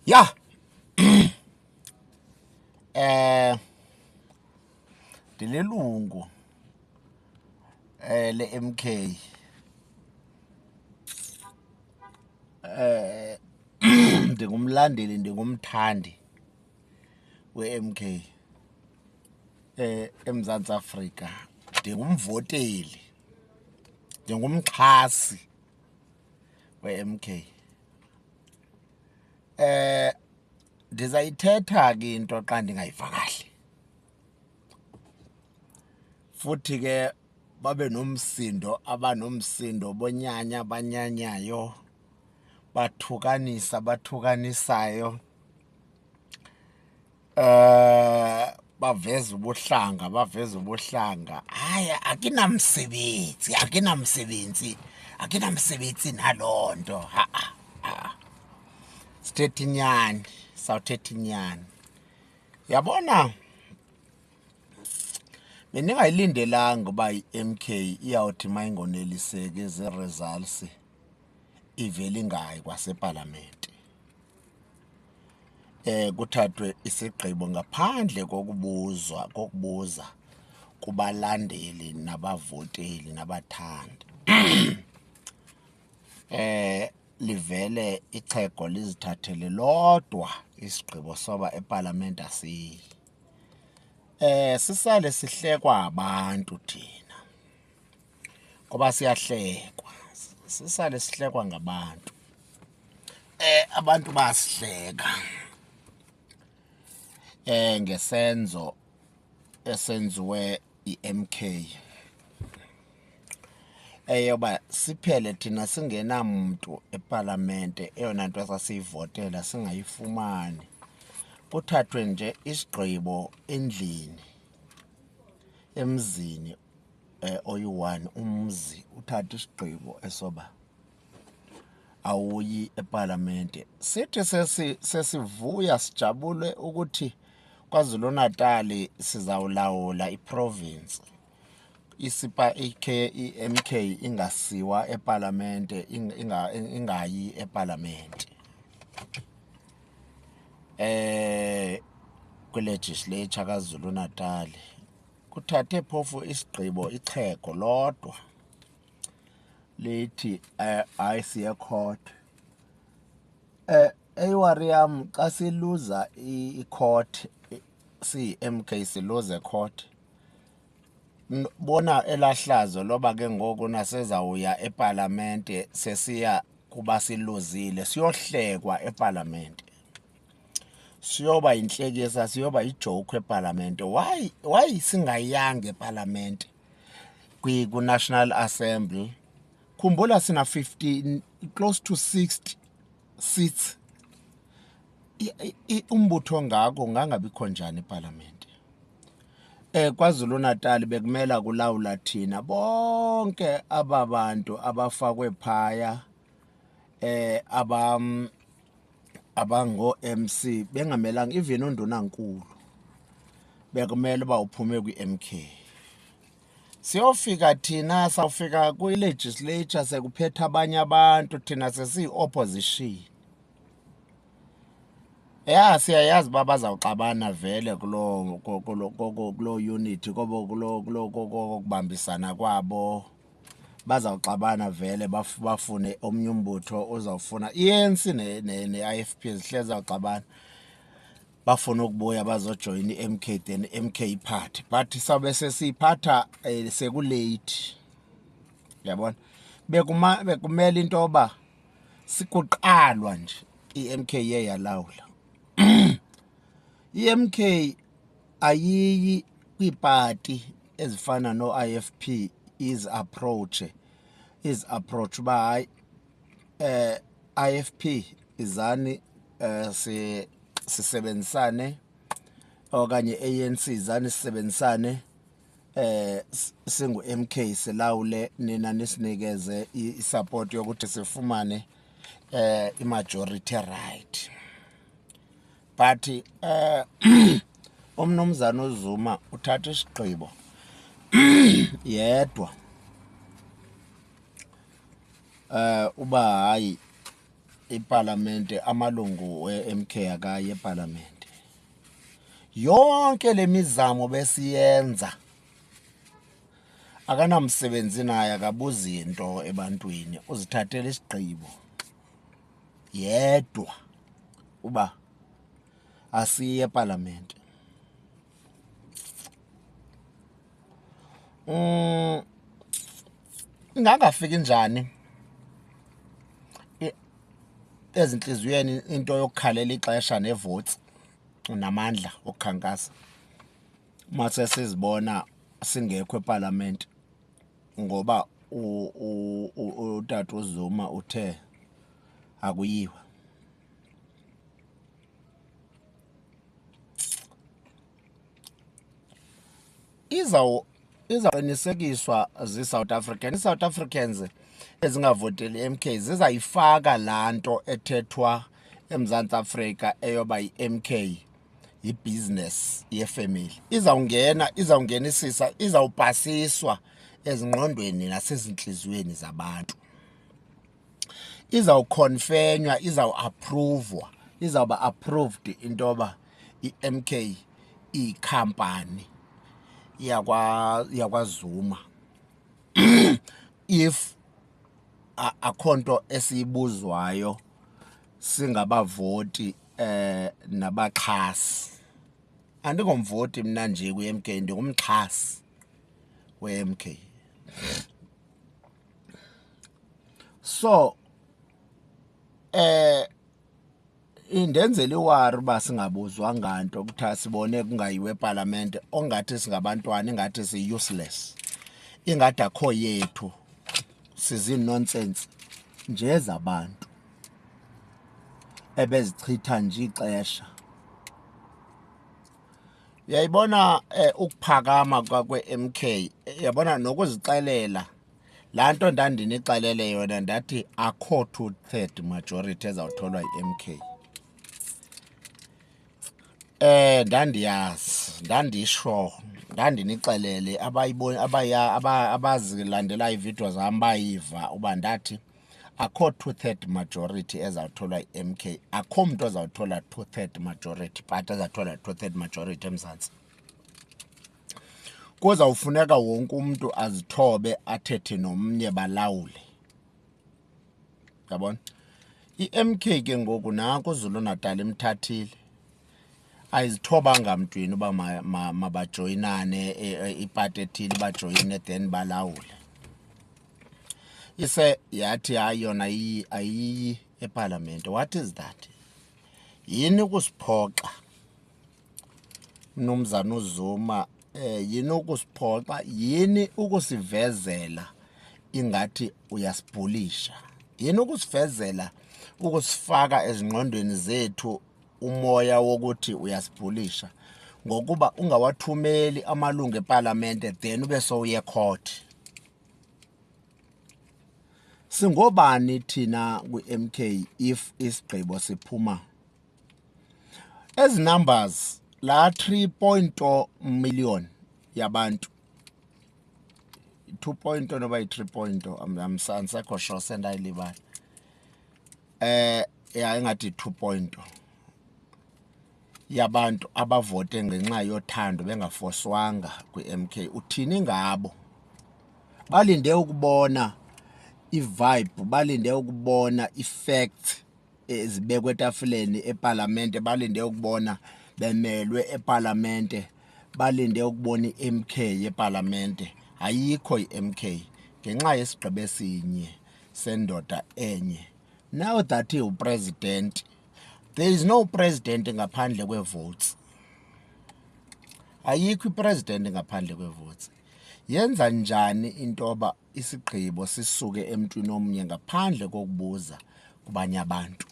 Ya, ndililungu le-M_K. Ndingumlandeli, ndingumthandi we-M_K eMzantsi Afrika. Ndingumvoteli, ndingumxhasi we-M_K. Ndizayithetha ke into xa ndingayiva kahle, futhi ke babe nomsindo abanomsindo, bonyanya abanyanyayo, bathukanisa abathukanisayo, baveza ubuhlanga baveza ubuhlanga. Hayi, akinamsebenzi, akinamsebenzi, akinamsebenzi naloo nto. Ha-a, ha-a. Sithetha inyani, sawuthetha inyani. Yabona, bendingayilindelanga uba i-M_K iyawuthi uma ingoneliseki zii-results ivele ingayi kwasepalamente. Kuthathwe isigqibo ngaphandle kokubuzwa, kokubuza kubalandeli nabavoteli nabathandi. Livele ixhego lizithathele lodwa isigqibo soba epalamente asiyi. Sisale sihlekwa abantu thina ngoba siyahlekwa, sisale sihlekwa ngabantu. Abantu bayasihleka ngesenzo esenziwe yi-M_K eyoba siphele thina singenamntu epalamente, eyona nto esasiyivotela singayifumani. Kuthathwe nje isigqibo endlini, emzini oyi-one, umzi uthathe isigqibo esoba awuyi epalamente. Sithi sesivuya sijabule ukuthi KwaZulu Natal sizawulawula iprovince, isipa i-M_K ingasiwa epalamente, ingayi epalamente kwi-legislature kaZulu Natal. Kuthathe phofu isigqibo ixhego lodwa lithi hayi, siye court. Eyi-worry yam xa siluza i-court, siyi-M_K siluze court, bona elaa hlazo loba ke ngoku nasezawuya epalamente sesiya kuba siluzile, siyohlekwa epalamente, siyoba yintlekisa, siyoba yijoke epalamente. Why singayanga epalamente kwi-National Assembly? Khumbula sina 50, close to 60 seats. Umbutho ongako ungangabikho njani epalamente? KwaZulu Natal bekumela kulawula thina bonke aba bantu abafakwe phaya, abango MC, bengamelanga even undunankulu bekumele uba uphume kwi-MK. Siyofika thina, sawufika kwi-legislature sekuphethe abanye abantu, thina sesiyi-opposition. Ya, siyayazi uba bazawuxabana vele kuloo unit, kobo kulo kokubambisana kwabo, bazawuxabana vele, bafune omnye umbutho ozawufuna i-ANC ne-IFP zihlezi zawuxabana, bafuna ukubuya bazojoyina i-M_K, then i-M_K iphathe, but sawube sesiyiphatha sekulate. Uyabona, bekumele into yoba sikuqalwa nje i-M_K iye yalawula. I-M_K ayiyi kwiipati ezifana no-IFP is approach uba hayi, IFP izani, si sisebenzisane, okanye ANC izani sisebenzisane, singu MK silawule, nina nisinikeze i-support yokuthi sifumane i-majority, right? But umnumzana uZuma uthatha isigqibo yedwa uba hayi. Ipalamente, amalungu we-MK akayi epalamente. Yonke le mizamo besiyenza akanamsebenzi naye, akabuzi into ebantwini, uzithathela isigqibo yedwa uba asiye epalamente. Ingangafiki njani ezintliziyweni into yokukhalela ixesha nevotes namandla okukhankasa mase sizibona singekho eParliament, ngoba utata uZuma uthe akuyiwa? Izawuqinisekiswa zii-South African, ii-South Africans ezingavoteli i-MK zizayifaka laa nto ethethwa eMzantsi Afrika eyoba i-MK yibhizinesi yefemeli. Izawungena, izawungenisisa, izawupasiswa ezingqondweni nasezintliziyweni zabantu. Izawukhonfenywa, izawuaphruvwa, izawuba approved into yoba i-MK iyikhampani yakwaZuma. If akho nto esiyibuzwayo singabavoti nabaxhasi. Andingomvoti mna nje kwi-MK, ndingumxhasi we-MK. So indenzela iwari uba singabuzwa nganto, kuthiwa sibone kungayiwe epalamente, ongathi singabantwana, ingathi si-useless, ingathi akho yethu, sizi-nonsense nje zabantu ebezichitha nje ixesha. Uyayibona ukuphakama kwe-MK, yabona nokuzixelela laa nto ndandinixelele yona, ndathi akho 2/3 majority ezawutholwa yi-MK. Ndandiyazi, ndandisho, ndandinixelele abayiboni, abaya, abazilandela iividiyo zam bayiva uba ndathi akho 2/3 majority ezawutholwa yi-MK, akho mntu ozawuthola 2/3 majority, party ezawuthola 2/3 majority eMzantsi. Kuzawufuneka wonke umntu azithobe, athethe nomnye, balawule. Yabona? I-MK ke ngoku nanko uZulu Natal imthathile. Ayizithobanga mntwini uba mabajoyinane, ipati ethile bajoyine then balawule. Ise yathi hayi yona ayiyi eParliament. What is that? Yini ukusiphoxa Mnumzana uZuma? Yini ukusiphoxa? Yini ukusivezela ingathi uyasibhulisha? Yini ukusivezela, ukusifaka ezingqondweni zethu umoya wokuthi uyasibhulisha, ngokuba ungawathumeli amalungu eParliament then ube sowuye court? Singobani thina kwi-MK if isigqibo siphuma ezi numbers la 3.2 million yabantu, 2 point noba yi-3 point, andisekho sure, sendayilibala. Ya, ingathi 2 point yabantu abavote ngenxa yothando bengafoswanga kwi-MK. Uthini ngabo? Balinde ukubona i-vibe, balinde ukubona i-facts ezibekwe etafileni eParliament, balinde ukubona bemelwe eParliament, balinde ukubona i-MK eParliament. Ayikho i-MK ngenxa yesigqibo esinye sendoda enye. Now that upresident, there is no president ngaphandle kwe-votes. Ayikho ipresident ngaphandle kwe-votes. Yenza njani into yoba isigqibo sisuke emntwini omnye ngaphandle kokubuza kubanye abantu?